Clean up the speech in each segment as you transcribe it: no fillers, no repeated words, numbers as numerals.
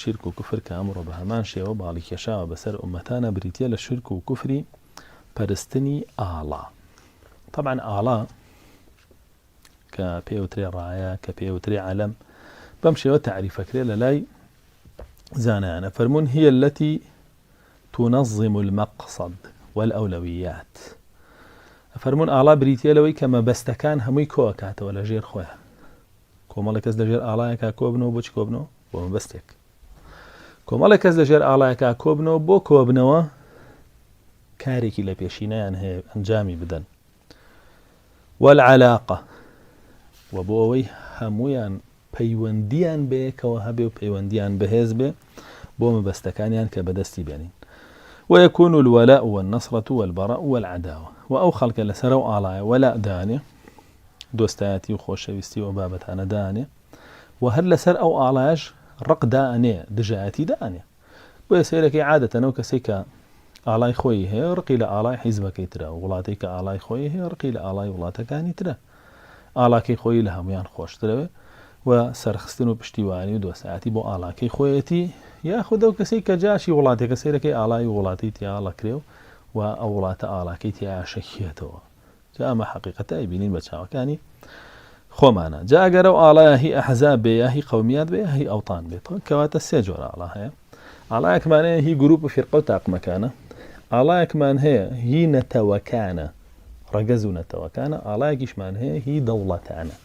شیرک و کوفر کە ئەمڕۆ بە هەمان شێوە باڵی کێشاوە بەسەر ئوممەتانا بریتیە لە شیرک و کوفری پەرستنی ئاڵا. تەبعەن ئاڵا کە پێوترێ ڕایە کە پێوترێ عەلەم بەم شێوە تەعریفەکرێ لە لای زانایانە فەرمونون هي التي تنظم المقصد والأولويات فەرمونون ئاڵا بریتە لەوەی کە مەبەستەکان هەمووی کۆکاتەوە لە ژێر خۆیان کۆمەڵێک کەس لەژێر ئاڵایەکا کۆبنەوە بۆچی کۆبنەوە بۆ مەبەستێک کۆمەڵێک کەس لەژێر ئاڵایەکا کۆبنەوە بۆ کۆبنەوە کارێکی لە پێشینیان هەیە ئەنجامی بدەن والعلاقە و بۆ ئەوەی هەمویان پەیوەندیان بەیەکەوە هەبێ و پەیوەندیان بەهێز بێ بۆ مەبەستەکانیان کە بەدەستی بێنین ويكون الولاء والنصرة والبراء والعداوة و ئەو خەڵکە لەسەر ئەو ئاڵایە وەلا دانێ دۆستایەتی و خۆشەویستی و ئەو بابەتانە دائەنێ و هەر لەسەر ئەو ئاڵایەش ڕق دائەنێ، دژایەتی دائەنێ. بۆیە سەیرەکەی عادەتەن ئەو کەسەی کە ئاڵای خۆیی هەیە ڕقی لە ئاڵای حیزبەکەی ترە، وڵاتەی کە ئاڵای خۆیی هەیە ڕقی لە ئاڵای وڵاتەکانی ترە. ئاڵاکەی خۆیی لە هەموویان خۆشترەوێ و سەرخستن و پشتیوانی و دۆستایەتی بۆ ئاڵاکەی خۆیەتی، یاخود ئەو کەسەی کە جاشی وڵاتێکە سەیرەکەی ئاڵای وڵاتەی تیا هەڵەکرێ و ئەو وڵاتە ئاڵاکەی تیا ئەشەکێتەوە. جا ئەمە حەقیقەتە ئەیبینین بە چاوەکانی خۆمانە جا ئەگەر ئەو ئاڵایە هی ئەحزاب بێ یا هی قەومیات بێ یا هی ئەوتان بێت کەواتە سێ جۆر ئاڵا هەیە ئاڵایەکمان هەیە هی گروپ و فیرقە و تاقمەکانە ئاڵایەکمان هەیە هی نەتەوەکانە ڕەگەز و نەتەوەکانە ئاڵایەکیشمان هەیە هی دەوڵەتانە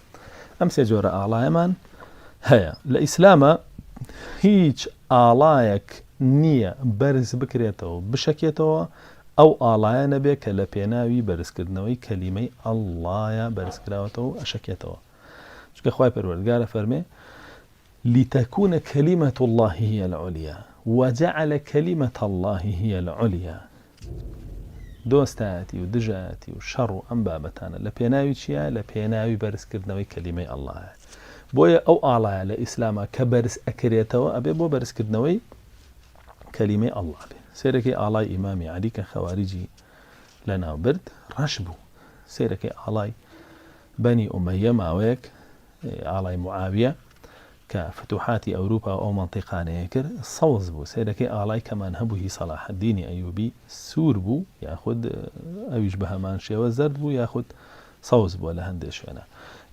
ئەم سێ جۆرە ئاڵایەمان هەیە لە ئیسلامە هیچ ئاڵایەک نییە بەرز بکرێتەوە بشەکێتەوە ئەو ئاڵایە نەبێ کە لە پێناوی بەرزکردنەوەی کەلیمەی اللە یە بەرزکراوەتەوە و ئەشەکێتەوە چونکە خوای پەروەردگار ئەفەرمێ لتكون كلمة الله هي العليا وجعل كلمة الله هي العليا دۆستایەتی و دژایەتی و شەڕ و ئەم بابەتانە لە پێناوی چییە؟ لە پێناوی بەرزکردنەوەی کەلیمەی ئەڵڵایە. بۆیە ئەو ئاڵایە لە ئیسلاما کە بەرز ئەکرێتەوە ئەبێ بۆ بەرزکردنەوەی کەلیمەی ئەڵڵا بێ. سەیرەکەی ئاڵای ئیمامی عەلی کە خەواریجی لەناو برد ڕەش بوو. سەیرەکەی ئاڵای بەنی ئومەیە ماوەیەک ئاڵای معاویە کە فتوحاتی ئەوروپا و ئەو مەنتیقانەیە کرد سەوز بوو سەیرەکەی ئاڵای کەمان هەبوو هی سەڵاحەدینی ئەیوبی سوور بوو یاخود ئەویش بە هەمان شێوە زەرد بوو یاخود سەوز بووە لە هەندێ شوێنە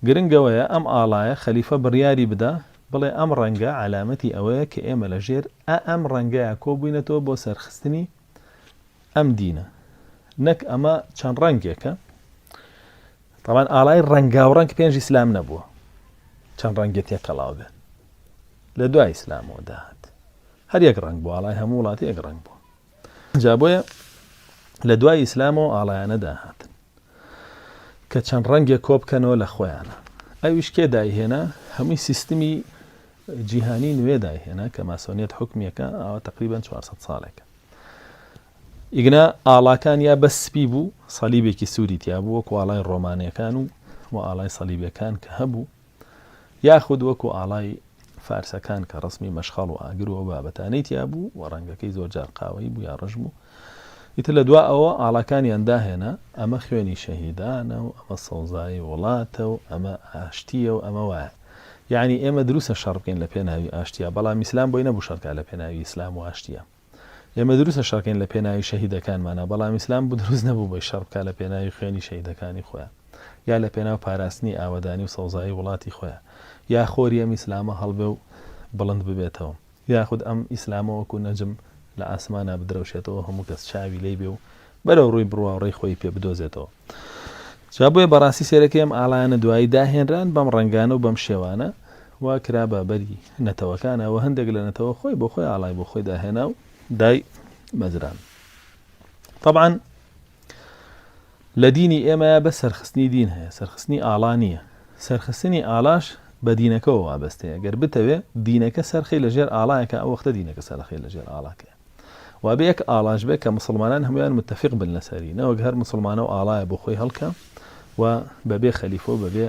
گرنگەوەیە ئەم ئاڵایە خەلیفە بڕیاری بدا بڵێ ئەم ڕەنگە عەلامەتی ئەوەیە کە ئێمە لە ژێر ئە ئەم ڕەنگەیا کۆبووینەتەوە بۆ سەرخستنی ئەم دینە نەک ئەمە چەند ڕەنگێکە تاوان ئاڵای ڕەنگاوڕەنگ پێنج ئیسلام نەبووە چەند ڕەنگێ تێکەڵاو بێت لە دوای ئیسلامەوە داهات هەر یەک ڕەنگ بوو ئاڵای هەموو وڵاتی یەک ڕەنگ بوو جا بۆیە لە دوای ئیسلامەوە ئاڵایانە داهاتن کە چەند ڕەنگێک کۆبکەنەوە لە خۆیانە ئەویش کێ دایهێنا هەمووی سیستمی جیهانی نوێ دایهێنا کە ماسۆنیەت حکومیەکە ئەوە تقریبا 400 ساڵێکە ئیگنا ئاڵاکان یا بەس سپی بوو سەلیبێکی سووری تیا بوو وەکو ئاڵای ڕۆمانەکان و و ئاڵای سەلیبەکان کە هەبوو یاخود وەکو ئاڵای فارسەکان کە ڕەسمی مەشخەڵ و ئاگر و ئەو بابەتانەی تیا بوو و ڕەنگەکەی زۆر جار قاوەیی بوو یا ڕەش بوو. ئیتر لە دوا ئەوە ئاڵاکانیان داهێنا، ئەمە خوێنی شەهیدانە و ئەمە سەوزایی وڵاتە و ئەمە ئاشتییە و ئەمە وایە. یەعنی ئێمە دروستە شەڕ بکەین لە پێناوی ئاشتییا، بەڵام ئیسلام بۆی نەبوو شەڕ کا لە پێناوی ئیسلام و ئاشتییا. ئێمە دروستە شەڕکەین لە پێناوی شەهیدەکانمانا بەڵام ئیسلام بو دروست نەبوو بۆی شەڕ بکا لە پێناوی خوێنی شەهیدەکانی خۆیا یا لە پێناو پاراستنی ئاوەدانی و سەوزایی وڵاتی خۆیا یا خۆری ئەم ئیسلامە هەڵبێ و بڵند ببێتەوە یاخود ئەم ئیسلامە وەکو نەجم لە ئاسمانا بدرەوشێتەوە هەموو کەس چاوی لێی بێ و بەرەو ڕووی بڕوا و ڕێی خۆی پێ بدۆزێتەوە. جا بۆیە بەڕاستی سەیرەکەی ئەم ئاڵایانە دوایی داهێنران بەم ڕەنگانە و بەم شێوانە و کرا بە بەری نەتەوەکانە و هەندێک لە نەتەوە خۆی بۆ خۆی ئاڵای بۆ خۆی داهێنا و دای مەزران. طبعا لە دینی ئێمە بە سەرخستنی دین هەیە سەرخستنی ئاڵا نییە سەرخستنی ئاڵاش بە دینەکەەوە وابەستەیە گەر بتەوێ دینەکە سەرخی لەژێر ئاڵایەکە ئەو وەختە دینەکە سەرخی لەژێر ئاڵاکەیە وابێ یەک ئاڵاش بێ کە موسڵمانان هەموویان متفق بن لەسەری نەوەک هەر موسڵمانە و ئاڵایە بۆ خۆی هەڵکا و بەبێ خەلیفە و بەبێ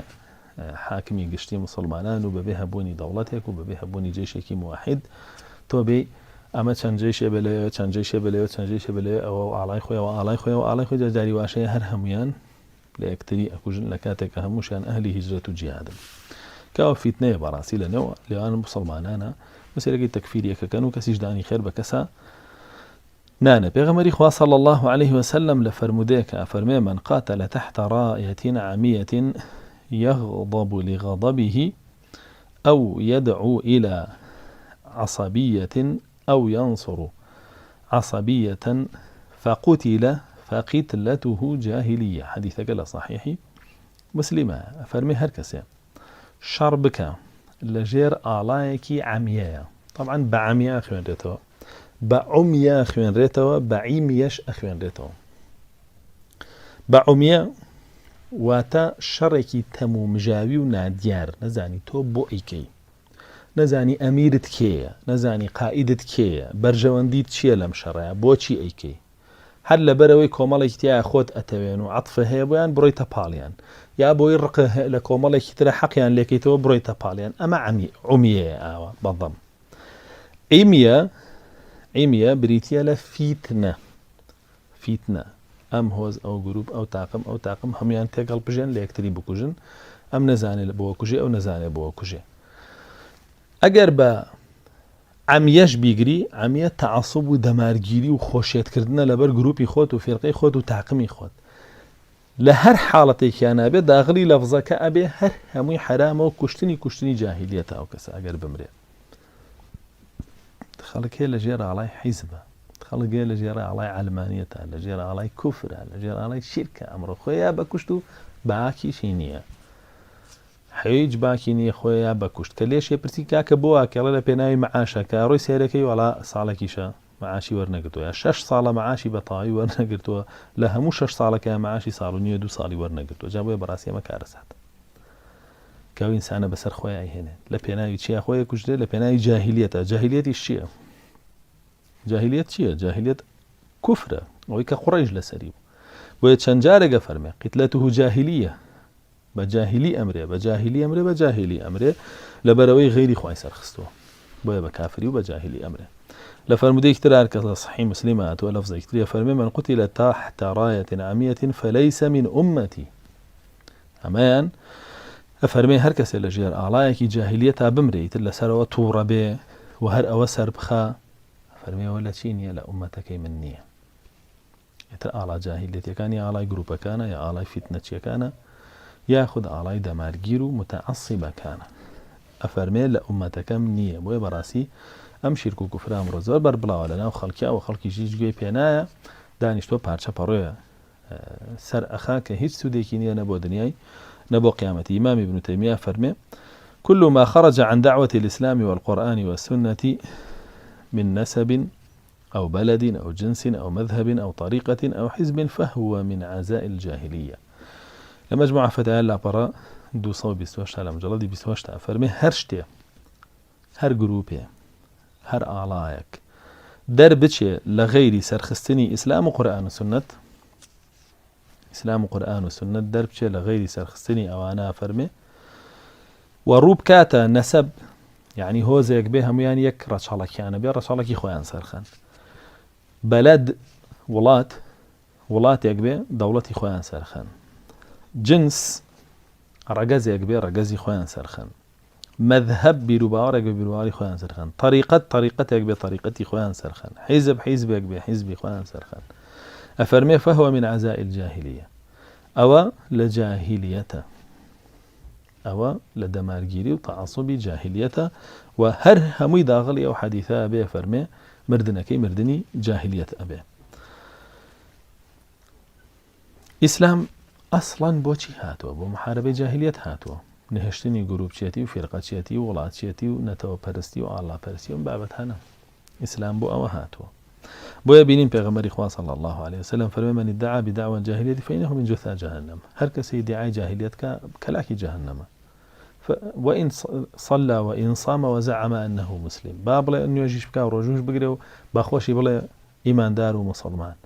حاکمی گشتی موسڵمانان و بەبێ هەبوونی دەوڵەتێک و بەبێ هەبوونی جەیشێکی موحد تۆ بێ ئەمە چەند جەیشێ بێ لەوێ چەند جەیشێ بێ لەوێ چەند جەیشێ بێ لەوێ ئەوە ئاڵای خۆیەوە ئاڵای خۆیەوە ئاڵای خۆی جاری واشەیە هەر هەمویان لە یەکتری ئەکوژن لە کاتێک کە هەمووشیان ئەهلی هیجرەت و جیهادن کە ئەوە فیتنەیە بەڕاستی لە نێو لێوان موسڵمانانە. وسێرەکەی تەکفیریەکەکەن و کەسیش دانی خێر بە کەسا نانە. پێغەمبەری خوا صلی اللە علیه وسلم لە فەرموودەیەکا ئەفەرموێ، من قاتل تحت رایە عمیە یغضب لغضبه او یدعو الی عصبیە او ینصر عصبیە فقتل فقتلته جاهلیە، حەدیثەکە لە صحیحی مسلمە، ئەفەرموێ هەر کەسێ شەڕ بکا لە ژێر ئاڵایەکی عەمیەیە تەبعەن بە عەمیە ئەخوێنرێتەوە بە عومیە ئەخوێنرێتەوە بە عیمیەش ئەخوێنرێتەوە بە عومیە واتە شەڕێکی تەم و مژاوی و نادیار نەزانی تۆ بۆ ئەیکەی نەزانی ئەمیرت کێیە نەزانی قائیدت کێیە بەرژەوەندیت چییە لەم شەڕەیە بۆچی ئەیکەی هەر لەبەرئەوەی کۆمەڵێکی تیایە خۆت ئەتەوێن و عەتفە هەیە بۆیان بڕۆیتە پاڵیان یا بۆی ڕق لە کۆمەڵێکی ترە حەقیان لێکەیتەوە بڕۆیتە پاڵیان ئەمە عەمی عومیەیە ئاوا بەضەم عیمیە عیمیە بریتیە لە فیتنە فیتنە ئەم هۆز ئەو گروپ ئەو تاقم ئەو تاقم هەمویان تێکەڵ بژێن لە یەکتری بکوژن ئەم نەزانێ بۆ کوژێ ئەو نەزانێ بۆ کوژێ ئەگەر بە عەمیەش بیگری، عەمیە تەعەسوب و دەمارگیری و خۆشێتکردنە لەبەر گروپی خۆت و فیرقەی خۆت و تاقمی خۆت. لە هەر حاڵەتێکیانا بێ داغڵی لەفزەکە ئەبێ هەر هەمووی حەرامە و کوشتنی کوشتنی جاهیلیەتە ئەو کەسە ئەگەر بمرێ. خەڵک هەیە لە ژێر ئاڵای حیزبە، خەڵک هەیە لە ژێر ئاڵای عەلمانیەتە، لە ژێر ئاڵای کوفرە، لە ژێر ئاڵای شیرکە، ئەمڕۆ خۆی بە کوشت و باکیشی نییە. هیچ باکی نیە خۆیا بە کوشت کە لێشێ پرسی کاکە بۆ وا کەڵێ لە پێناوی مەعاشە کە ڕۆی سەیرەکەی وەڵا ساڵێکیشە مەعاشی وەرنەگرتوە یا شەش ساڵە مەعاشی بە تەواوی وەرنەگرتوە لە هەموو شەش ساڵەکەیا مەعاشی ساڵ و نیوە دوو ساڵی وەرنەگرتوە جا بۆیە بەڕاستی ئەمە کارەساتە کە ئەو ئینسانە بەسەر خۆیا ئەیهێنێ لە پێناوی چیا خۆی کوژرێ لە پێناوی جاهیلیەتە جاهیلیەتیش چییە جاهیلیەت چییە جاهیلیەت کوفرە ئەوەی کە قوڕەیش لەسەری بوو بۆیە چەند جارێک ئەفەرمێ قتلته جاهلیە بە جاهیلی ئەمرێ بە جاهیلی ئەمرێ بە جاهیلی ئەمرێ لەبەرئەوەی غەیری خوای سەرخستووە بۆیە بە کافری و بە جاهیلی ئەمرێ لە فەرموودەیەکی تر هەر کە لە صحیح مسلم هاتووە لەفزێکی تری ئەفەرمێ من قتل تحت راية عمية فليس من أمتي ئەمەیان ئەفەرمێ هەر کەسێ لە ژێر ئاڵایەکی جاهلیە تا بمرێ ئیتر لەسەرەوە تووڕە بێ و هەر ئەوە سەر بخا فەرمێەوە لە چی نییە لە ئومەتەکەی من نییە ئیتر ئاڵا جاهیلیەتیەکان یا ئاڵای گروپەکانە یا ئاڵای فیتنەچیەکانە یاخود ئاڵای دەمارگیر و متعصبەکانە ئەفەرمێ لە ئومەتەکەم نییە بۆیە بەڕاستی ئەم شیرک و کوفرە ئەمڕۆ زۆر بەربڵاوە لەناو خەڵکیا و خەڵکیش هیچ گوێی پێنایە دانیشتوە پارچە پەڕۆیە سەر ئەخا کە هیچ سوودێکی نییە نە بۆ دنیای نە بۆ قیامەتی ئیمامی ابن تەیمیە فەرمێ كل ما خرج عن دعوة الإسلام والقرآن والسنة من نسب أو بلد أو جنس أو مذهب أو طريقة أو حزب فهو من عزاء الجاهلیە لە مجموعە فتایا لاپەڕە 228 لە مجلدی 28 ئەفەرمێ هەر شتێ هەر گروپێ هەر ئاڵایەک دەربچێ لە غەیری سەرخستنی ئیسلام و قورئان و سوننەت ئیسلام و قورئان و سوننەت دەربچێ لە غەیری سەرخستنی ئەوانە ئەفەرمێ و ڕوو بکاتە نەسەب یعنی هۆزێک بێ هەمویان یەک ڕەچەڵەکیانە بێ ڕەچەڵەکی خۆیان سەرخەن بەلەد وڵات وڵاتێک بێ دەوڵەتی خۆیان سەرخەن جنس ڕەگەزێک بێ ڕەگەزی خۆیان سەرخەن مەزهەب بیروباوەڕێک بێ بیروباوەڕی خۆیان سەرخەن، تەریقەت تەریقەتێک بێ تەریقەتی خۆیان سەرخەن، حیزب حیزبێک بێ حیزبی خۆیان سەرخەن. ئەفەرمێ فهو من عزاء الجاهلیە ئەوە لە جاهیلیەتە، ئەوە لە دەمارگیری و تەعەسوبی جاهیلیەتە و هەر هەمووی داغڵی ئەو حەدیثە ئەبێ فەرمێ مردنەکەی مردنی جاهیلیەت ئەبێ. ئیسلام ئەسڵەن بۆچی هاتووە؟ بۆ محارەبەی جاهیلیەت هاتووە، نەهێشتنی گروپچێتی و فیرقەچێتی و وڵاتچێتی و نەتەوە پەرستی و ئاڵا پەرستی و ئەم بابەتانە. ئیسلام بۆ ئەوە هاتووە. بۆیە بینین پێغەمبەری خوا صلی اللە علیه وسلم فەرمی من ادعا بدعوى الجاهلیە فانه من جثا جهنم هەر کەسێ ئیدعای جاهلیەت کا کەلاکی جەهەنەمە وإن صلى وإن صام وزعم أنه مسلم با بڵێ نوێژیش بکا و ڕۆژووش بگرێ و با خۆشی بڵێ ئیماندار و موسڵمان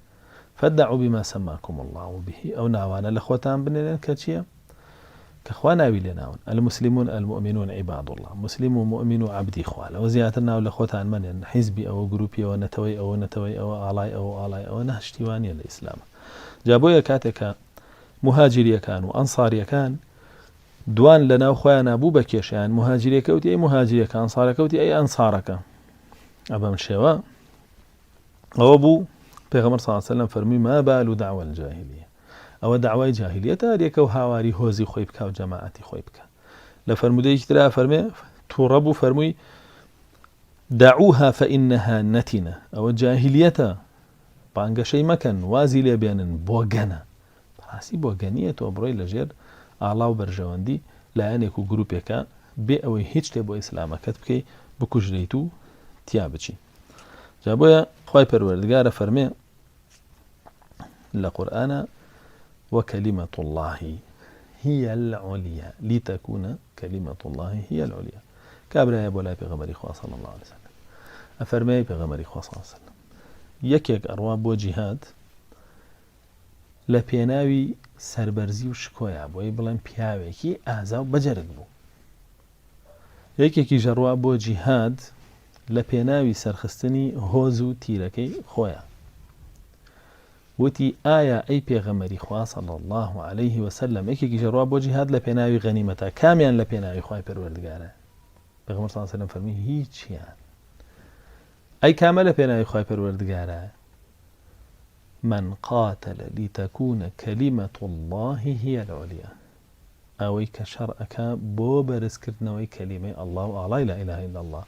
فادعوا بما سماکم اللە به ئەو ناوانە لە خۆتان بنێنن کە چییە؟ کە خوا ناوی لێ ناون المسلمون المؤمنون عباد اللە مسلم و مؤمن و عەبدی خوا لەوە زیاتر ناو لە خۆتان مەنێن حیزبی ئەوە گروپی ئەوە نەتەوەی ئەوە نەتەوەی ئەوە ئاڵای ئەوە ئاڵای ئەوە نا شتی وا نییە لە ئیسلامە جا بۆیە کاتێک کە موهاجیریەکان و ئەنساریەکان. دوان لە ناو خۆیانا بوو بە کێشەیان موهاجیرەکە وتی ئەی موهاجیرەکە ئەنسارەکە وتی ئەی ئەنسارەکە ئەبەم شێوە ئەوە بوو پێغەمبەر صلی الله علیه و سلم فەرمووی ما بال دعوى الجاهلیە ئەوە داوای جاهلیەتە هەریەکە و هاواری هۆزی خۆی بکا و جەماعەتی خۆی بکا لە فەرموودەیەکی ترا فەرمێ تووڕە بوو فەرمووی دعوها فإنها نتنە ئەوە جاهلیەتە بانگەشەی مەکەن وازی لێ بێنن بۆگەنە بەڕاستی بۆگەنیە تۆ بڕۆی لەژێر ئاڵا و بەرژەوەندی لایەنێک و گروپێکا بێ ئەوەی هیچ شتێ بۆ ئیسلامەکەت بکەی بکوژرێیت و تیا بچی جا بۆیە خوای پەروەردگارە فەرمێ لە قورئانا وكلمة الله هي العليا لتكون كلمة الله هي العليا کابرایە بۆ لای پێغەمبەری خوا صلی الله علیه وسلم ئەفەرمێ پێغەمبەری خوا صلی الله علیه وسلم یەکێک ئەڕوا بۆ جیهاد لە پێناوی سەربەرزی و شکۆیا بۆی بڵێن پیاوێکی ئازا و بەجەرگ بوو. یەکێکیش ئەڕوا بۆ جیهاد لە پێناوی سەرخستنی هۆز و تیرەکەی خۆیا. وتی، ئایا ئەی پێغەمبەری خوا صلی اللە علیه وسلم یەکێکیش ئەڕوا بۆ جیهاد لە پێناوی غەنیمەتا کامیان لە پێناوی خوای پەروەردگارە؟ پێغەمبەر صلی اللە علیه وسلم فەرمووی هیچیان. ئەی کامە لە پێناوی خوای پەروەردگارە؟ من قاتل لتکون کلمە اللە هی العلیا ئەوەی کە شەڕ ئەکا بۆ بەرزکردنەوەی کەلیمەی اللە و ئاڵای لا اله الا اللە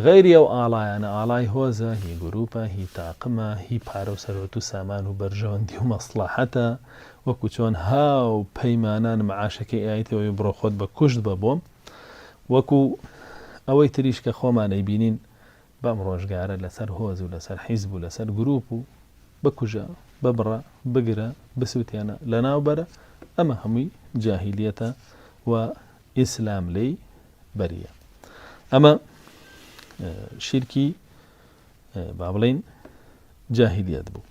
غەیری ئەو ئاڵایانە ئاڵای هۆزە هی گروپە هی تاقمە هی پارە و سەروەت و سامان و بەرژەوەندی و مەسڵەحەتە وەکو چۆن هاو پەیمانان معاشەکەی ئایتەوەی بڕۆ خۆت بە کوشت بە بۆم وەکو ئەوەی تریش کە خۆمان ئەیبینین بەم ڕۆژگارە لەسەر هۆز و لەسەر حیزب و لەسەر گروپ و بکوژە، ببڕە، بگرە، بسوتێنە، لەناو بەرە، ئەمە هەمووی جاهیلیەتە و ئیسلام لێی بەریە. ئەمە شیرکی با بڵێین جاهیلیەت بوو.